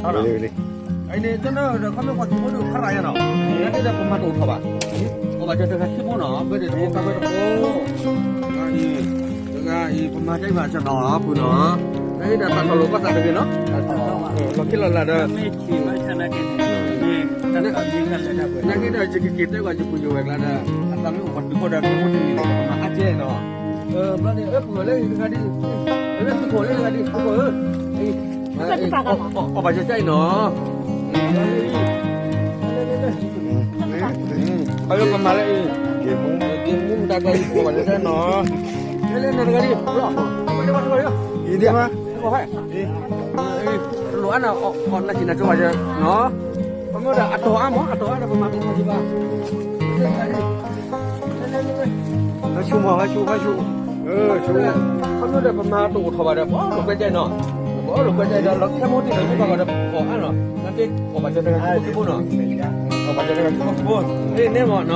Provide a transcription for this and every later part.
ဝဲလံ, အံၤန့ၣ် တနၢ်ဒီးခီဖျိပှၤသုးဖိဒုးဖးရၤယါနီၤ, နာ်က့ဒီးပမၤတအိၣ်ထီၣ်ဘၣ်, အိၣ်ဘၣ်စၢၤတဂၤခံဖိနီၤ, ဘၢဒ့ၣ်တဖိ ကါခွဲတဖိ, တဂၤအံၤ ပမၤတၢ်ဘၣ်စၢၤနီၤ ဖုနီၤ, နာ်က့ဒီးတၢ်ထီၣ်လိာ်ကီၢ်သးတဂ့ၤနီၤ, လီၢ်ခံလီၢ်လၢ်ဒီး နာ်က့ဒီး ယကက့ၤတဲကွၢ်ယပူၤယဝဲၢ်ကျါဒီး အသးမ့ၢ်အိၣ်ပှၤသုးဖိဒီး ကမူတနံၤန့ၣ် ပမၤအါကဲနီၤ, ဘျီန့ၣ် အဲၣ်ပူၤလၢတဂၤဒ်, လၢသုးခိၣ်လၢတဂၤဒ် သုးခိၣ်ဧၢ, အီၣ်ဘၣ်စၢၤစၢ်အံၤနီၤ, အဝဲပမၤလၢအံၤ, က့ၤမူမတၤကျါအံၤ အီၣ်ဘၣ်စၢၤစၢ်နီၤ, လဲၤလဲၤနတဂၤဒ်, အံၤဒ်မး လိၣ်အါန့ၣ် အီၣ်နၢ်စံၣ်နၢ်ကၠိဘၣ်စၢၤနီၤ, ပမ့ၢ်ဒၣ်အတီၢ်အါမး အတီၢ်အါဒီးပမၤတအိၣ်ဘၣ်, ဟဲဆူမး ဟဲဆူ ဟဲဆူ, ခီဖျိဒီးပမၤတအိၣ်ထီၣ်ဘၣ်ဒီး ပအီၣ်လိာ်ကွဲကဲနီၤ, ပအီၣ်လိာ်ကွဲကဲဒီး လီၤခဲမိၢ်တံၢ်လီၤမ့ၢ်ဘၣ်ဂီၤဒီး အီၣ်အါနီၤ, နာ်က့ အီၣ်ဘၣ်စၢၤတဂၤခံဖိနီၤ, အီၣ်ဘၣ်စၢၤတဂၤခံဖိ, န့ၣ်မ့ၢ်နီၤ,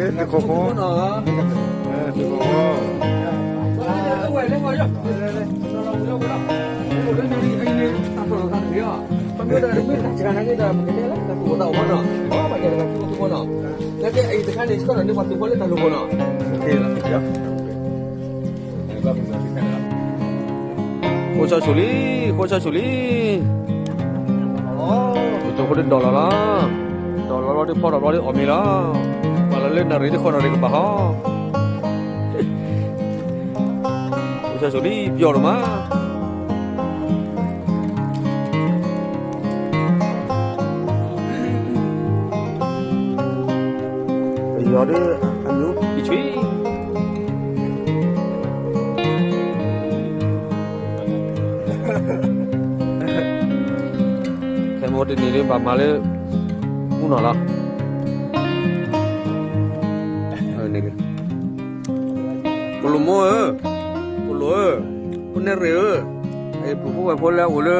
သုးခိၣ်ဖိနီၤ, သုးခိၣ်ဖိ, အဝဲလဲၤဃီၤယီၤ, လၢညါအံၤ တၢ်ဖီၣ်လိာ်သးတဂ့ၤအီၤ, ပမ့ၢ်ဒၣ်တမ့ၢ်တၢ်စှၤနာ်က့ဒီး ပကတဲလၢတၢ်သူၣ်အိၣ်သးအိၣ်မးနီၤ, အီၣ်ဘၣ်စၢၤတဂၤခံဖိခံဖိနီၤ, နာ်က့အံၤတခါန့ၣ် ဆှၢထီၣ်န့ၢ်ပှၤသုးဖိလၢတၢ်လိၣ်ဘၣ်နီၤ, ဃိးဆၢဆူၣ်လံ, ဃိးဆၢဆူၣ်လံ, ပသုးဖိဒ်ဒီးလီၤလီၤ, ဒီးလီၤလီၤဒ်ဖီထီၣ်ဘျီဒ်အီၣ်မ့ၤလီၤ, ပှၤလၢလၢနရံၣ်ဒ်ဃီနရံၣ်ကဘၣ်ဟီ, ဃိးဆၢဆူၣ်လံ ပျီဒိၣ်မး ပယီၤဒ်အမံၤအံၤဆှံ, ခဲမိၣ်တနံၤဒ်ဘၣ်မၤလၢ မူနီၢ်လီၤ, ကလိာ်မိၢ်ဧၢ, ကလိာ်ဧၢ, ဖိနဲၣ်ရ့ၣ်ဧၢ, အံၤပူၤဖိဝဲၢ်ဖိလၢအအိၣ်လၢ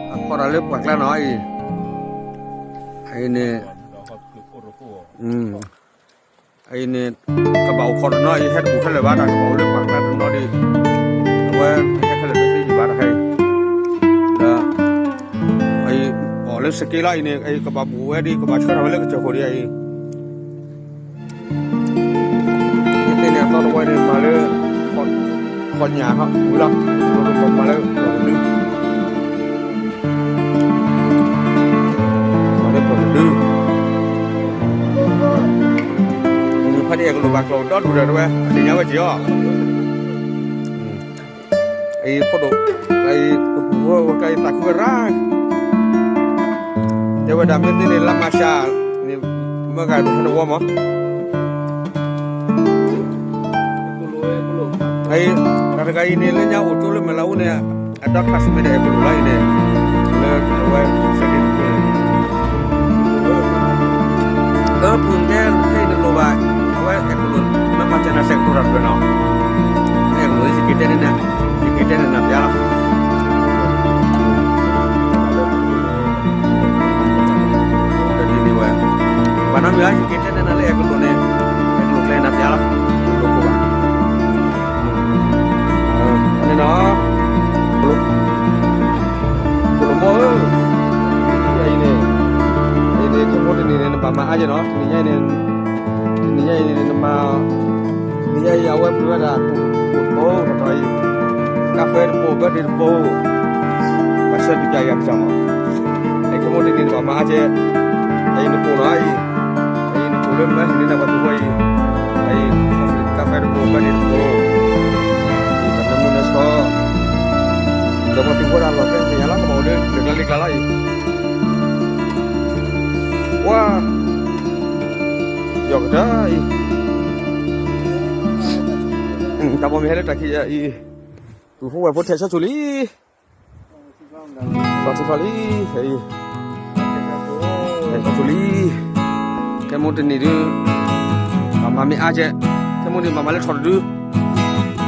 အခီၣ်တၢ်လၢပှၢ်ကျါနီၤအံၤ, အံၤန့ၣ် အံၤန့ၣ် ကဘၣ်အိၣ်ခီၣ်တနီၤအံၤ ဟဲတအိၣ်ခဲလၢာ်ဘၣ် တၢ်ကဘၣ်အိၣ်လၢပှၢ်ကျါတနီၤဒီး အဝဲဟဲခဲလၢာ်တသ့ယံၤဘၣ်တခါအံၤ, ဒီး အံၤ အီၣ်လၢစက့လီၤအံၤန့ၣ် အံၤကဘၣ်ဘူးဝဲဒ် ကဘၣ်ဆှၢထီၣ်ဝဲလၢကစၢၢ်ခိၣ်ဒံးအံၤ မ့ၢ်သ့ၣ်န့ၣ် အသီတဝဲန့ၣ် မၤလၢ ခီၣ်ညၣ်ဝံၤလီၤ, မၤလၢပှၤကဒု, မၤလၢပှၤကဒု, ဖါတံၢ်အဲၣ်ကလိာ်ဘၣ်ကျီၢ်ဒီဒူၣ်ဒီးတဝဲ အသ့ၣ်ညါဝဲက့ၤအီၤ အံၤဖိဒိၣ်, အံၤပပူၤဖိဝဲကျါအံၤ သးခုဝဲရၣ်, တဲဝဲဒၣ်မ့ၢ်သ့န့ၣ် လါမၤရှးန့ၣ် မၢဂၤတဟဲတဝီမး, အံၤ တၢ်တဂၤအံၤန့ၣ် လၢညါအိၣ်ကၠိလၢမဲၢ်လးအူန့ၣ် အဒီဖးစမ့ၢ်ဒီးအဲၣ်ကလိာ်လီၤအံၤန့ၣ်, လၢအဝဲစဲးက့ၤတပူၤန့ၣ် အပူၤန့ၣ် ခဲအံၤတလိၣ်ဘၣ်, အဝဲအဲၣ်ကလိာ် မ့ၢ်မၤစၢၤနၤစဲးကတိၤတၢ်တဖျၢၣ်နီၤ, အဲၣ်ကလိာ်ယက့ၤတဲန့ၣ်နၤ, ယက့ၤတဲန့ၣ်နၤပျါလီၤ, တဒ်န့ၣ်ဝဲ, ဘၣ်နီတမံၤဘၣ် ယက့ၤတဲန့ၣ်နၤလၢအဲၣ်ကလိာ်န့ၣ်, အဲၣ်ကလိာ်ကျဲနၤပျါလီၤ, လိာ်ခိၣ်ဘၣ် န့ၣ်နီၤ, ကလိာ်မိၢ်ဧၢ, အံၤန့ၣ်, အံၤန့ၣ် ဆိကမိၣ်တနံၤန့ၣ် နဘၣ်မၤအါယဲနီၤ, တနံၤညါအံၤန့ၣ်, တနံၤညါအံၤန့ၣ် နမၤ, တနံၤညါအံၤ အဝဲပှ့ၤဝဲဒၣ် ပိၣ်တပိၣ်နီၤအံၤ, ကါဖဲတပိၣ် ဘၢဒ့တပိၣ်, ဘၣ်ဆၢတပျၢ်ယၤကစၢ်မး, အံၤဆိကမိၣ်တနံၤန့ၣ် ဘၣ်မၤအါယဲ, အံၤနပိၣ်နီၤအံၤ အံၤနပိၣ်လၢမၢဟံၣ်န့ၣ် နပှၤသုးဖိအံၤ, အံၤ ကါဖဲတပိၣ် ဘၢဒ့တပိၣ်, အံၤတၢ်နၢမူနၢဆှီ, ဒီးပှၤသုးဖိဒၣ်လီၢ်ကျဲသ့ၣ်ညါလီၤ ကဘၣ်အိၣ်လၢလၢၢ်ကျါလၢကျါလီၤအံၤ, ဝါ, ယီၢ်ကတၢၢ်အံၤ, တၢ်ပိာ်မုၣ်ဟဲလၢတၢ်ခံးယၤအံၤ, ပုၢ်ဖိဝဲၢ်ဖိထဲးဆီဆူၣ်လံ ဆီၣ်ထံဆီၣ်လံ, ဆီၣ်ထံလံ, ခဲမိၣ်တနံၤဒုး, ဘၣ်မၤမ့ၢ်အါကဲ, ခဲမိၣ်တနံၤဘၣ်မၤလၢထီၣ်တဒု,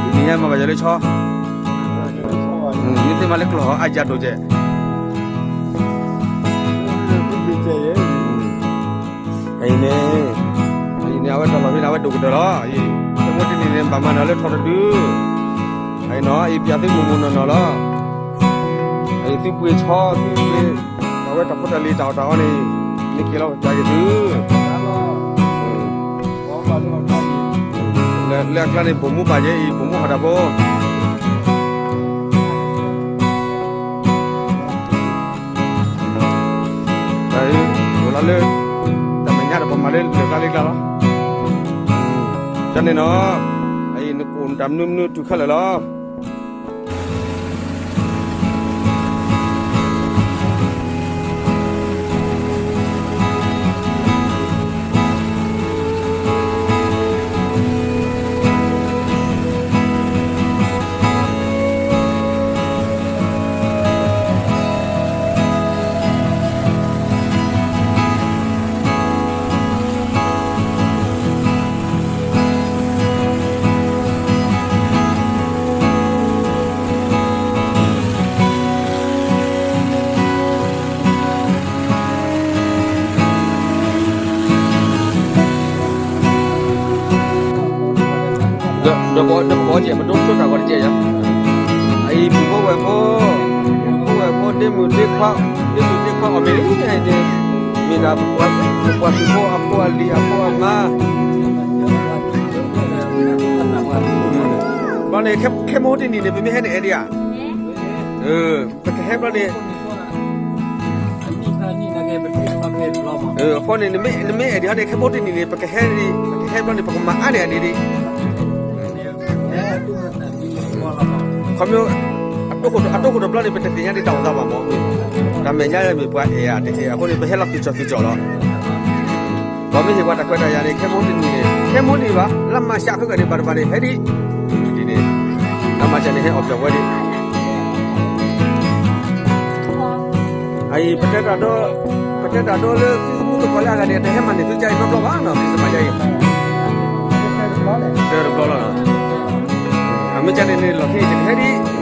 တနံၤညါမၤဘၣ်ယၤလၢဆီ, မ့ၢ်သ့ၣ်မၤလၢကျီၢ်အါယၤဒိၣ်ကဲ အံၤန့ၣ်, အံၤန့ၣ် အဝဲတၢ်လီၢ်ဖဲန့ၣ် အဝဲဒိၣ်ကတၢၢ်လီၤ. အံၤ တမူတနံၤန့ၣ် ဘၣ်မၤနၤလၢထီၣ်တဒု, အံၤနီၤ အံၤပျးသုမုၢ်မုၢ်နီၢ်နီၢ်လီၤ. အံၤ သုပှ့ၤဆီ သုပှ့ၤ တၢ်ဝဲတၢ်ဖိတၢ်လံၤတၢ်အီၣ်တၢ်အီန့ၣ် မ့ၢ်က့ၤလီၤကစၢ်ယသု လၢအကျါန့ၣ် ပိာ်မူပာ်ယဲအံၤ ပိာ်မူဟးတၢ်ဖိ တၢ်အံၤ အိၣ်လီၤလၢ တၢ်မဲာ်ညါဒီးပမၤလၢလၢၢ်ကျါလၢကျါလီၤ. ကန့ၣ်နီၤ အအံၤနကအိၣ်တၢ်မနုၤမနုၤတုၤခဲလၢာ်လီၤ. ဒီးပအီၣ်ကဲ ပဒိၣ်ဆိတၢ်ဂီၤတကဲယၤ, အအံၤ ပုၢ်ဖိဝဲၢ်ဖိ, ပုၢ်ဖိဝဲၢ်ဖိ ဒ့မုၣ်ဒ့ခွါ, ဒ့မုၣ်ဒ့ခွါအီၣ်မ့ၤလံန့ၣ်, မ့ၢ်ဒၣ်ပှၤသုးဖိအဖိအလံၤအဖိအမါ, ဘျီန့ၣ် ခဲမုၢ်တနံၤန့ၣ် ပမ့ၢ်ဟဲန့ၣ် အဲၣ်ဒံးဧါ, ပကဟဲဘျီန့ၣ် အဃိန့ၣ် နမ့ၢ်အဲၣ်ဒံးဟီန့ၣ် ခဲမုၢ်တနံၤန့ၣ် ပကဟဲ, ပကဟဲဘျီန့ၣ် ပကမၤအါန့ၢ်အဒံးဒံး, ခီဖျိ အတိၢ်ဃိတဘျီန့ၣ် ပတသ့ၣ်ညါဒံးတၢ်အိၣ်သးဘၣ်မး, တၢ်မဲာ်ညါမ့ၢ်ပှၤအဲၣ်ဧါတအဲၣ် အဃိန့ၣ် ပဟဲလီၤသ့ၣ်ကီၢ်သ့ၣ်ကီၢ်လီၤ. ပှၤမ့ၢ်ဟ့ၣ်ပှၤတၢ်ခွဲးတၢ်ယာ်န့ၣ် ခဲမုၢ်တနံၤန့ၣ် ခဲမုၢ်တနံၤဘၣ် လါမၢ်ၡးခဲကနံၣ်န့ၣ် ဘၣ်တဘၣ်န့ၣ် ဟဲဒံး, ဒ်န့ၣ် လါမၢ်ၡးန့ၣ် ဟဲအီၣ်ပျီၢ်ဝဲဒံး အအံၤ ပတဲတၢ်ဒီ, ပတဲတၢ်ဒီလၢသုသကိးလၢအဂၤန့ၣ် တဟဲမၤန့ၢ်သုကါအံၤနီတဘျီဘၣ်နီၤ, သုမၤကါအံၤ တဘျီလီၤ, အမ့ၢ်ကါန့ၣ်န့ၣ် လီၢ်ခံန့ၣ် ယကဟဲဒံး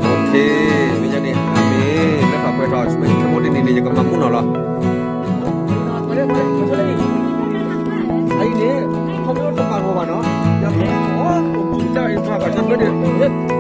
မ့ၢ်ယန့ၣ် အမ့ၢ်လၢပှၤကွဲးထီၣ် ခဲမုၢ်တနံၤန့ၣ် ယကမၤမူနီၢ်လီၤ. အအံၤန့ၣ် ခီဖျိတမၤဂီၤဘၣ်နီၤ, ယအိၣ်ဘူးတၢ်အံၤ ပှၤဘၣ်တၢ်ဘျၢဒံး